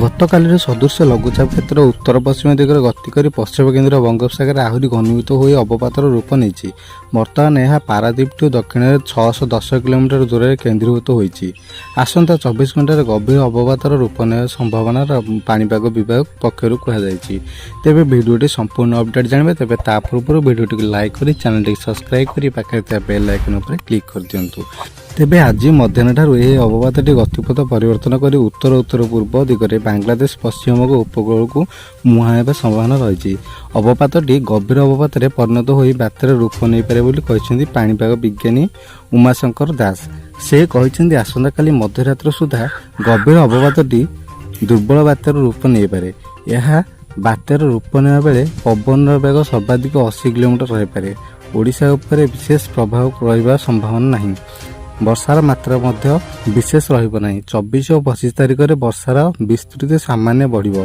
ଗତକାଲିର ସଦୃଶ ଲଘୁଚାପ କ୍ଷେତ୍ର ଉତ୍ତର ପଶ୍ଚିମ ଦିଗରେ ଗତି କରି ପଶ୍ଚିମ କେନ୍ଦ୍ର ବଙ୍ଗୋପସାଗରରେ ଆହୁରି ଘନୀଭୂତ ହୋଇ ଅବପାତର ରୂପ ନେଇଛି। ବର୍ତ୍ତମାନ ଏହା ପାରାଦ୍ୱୀପଠୁ ଦକ୍ଷିଣରେ 610 କିଲୋମିଟର ଦୂରରେ କେନ୍ଦ୍ରୀଭୂତ ହୋଇଛି। ଆସନ୍ତା 24 ଘଣ୍ଟାରେ ଗଭୀର ଅବପାତର ରୂପ ନେବାର ସମ୍ଭାବନା ପାଣିପାଗ ବିଭାଗ ପକ୍ଷରୁ କୁହାଯାଇଛି। ତେବେ ଭିଡ଼ିଓଟି ସମ୍ପୂର୍ଣ୍ଣ ଅପଡେଟ୍ ଜାଣିବେ, ତେବେ ତା ପୂର୍ବରୁ ଭିଡ଼ିଓଟିକୁ ଲାଇକ୍ କରି, ଚ୍ୟାନେଲଟିକୁ ସବସ୍କ୍ରାଇବ୍ କରି ପାଖରେ ଥିବା ବେଲ୍ ଆଇକନ୍ ଉପରେ କ୍ଲିକ୍ କରିଦିଅନ୍ତୁ। ତେବେ ଆଜି ମଧ୍ୟାହ୍ନଠାରୁ ଏହି ଅବପାତଟି ଗତିପଥ ପରିବର୍ତ୍ତନ କରି ଉତ୍ତର ଉତ୍ତର ପୂର୍ବ ଦିଗରେ ବାଂଲାଦେଶ ପଶ୍ଚିମବଙ୍ଗ ଉପକୂଳକୁ ମୁହାଁ ହେବା ସମ୍ଭାବନା ରହିଛି। ଅବପାତଟି ଗଭୀର ଅବପାତରେ ପରିଣତ ହୋଇ ବାତ୍ୟାର ରୂପ ନେଇପାରେ ବୋଲି କହିଛନ୍ତି ପାଣିପାଗ ବିଜ୍ଞାନୀ ଉମାଶଙ୍କର ଦାସ। ସେ କହିଛନ୍ତି, ଆସନ୍ତାକାଲି ମଧ୍ୟରାତ୍ର ସୁଦ୍ଧା ଗଭୀର ଅବପାତଟି ଦୁର୍ବଳ ବାତ୍ୟାର ରୂପ ନେଇପାରେ। ଏହା ବାତ୍ୟାର ରୂପ ନେବା ବେଳେ ପବନର ବେଗ ସର୍ବାଧିକ 80 କିଲୋମିଟର ରହିପାରେ। ଓଡ଼ିଶା ଉପରେ ବିଶେଷ ପ୍ରଭାବ ରହିବାର ସମ୍ଭାବନା ନାହିଁ। ବର୍ଷାର ମାତ୍ରା ମଧ୍ୟ ବିଶେଷ ରହିବ ନାହିଁ। 24 ଓ 25 ତାରିଖରେ ବର୍ଷାର ବିସ୍ତୃତି ସାମାନ୍ୟ ବଢ଼ିବ।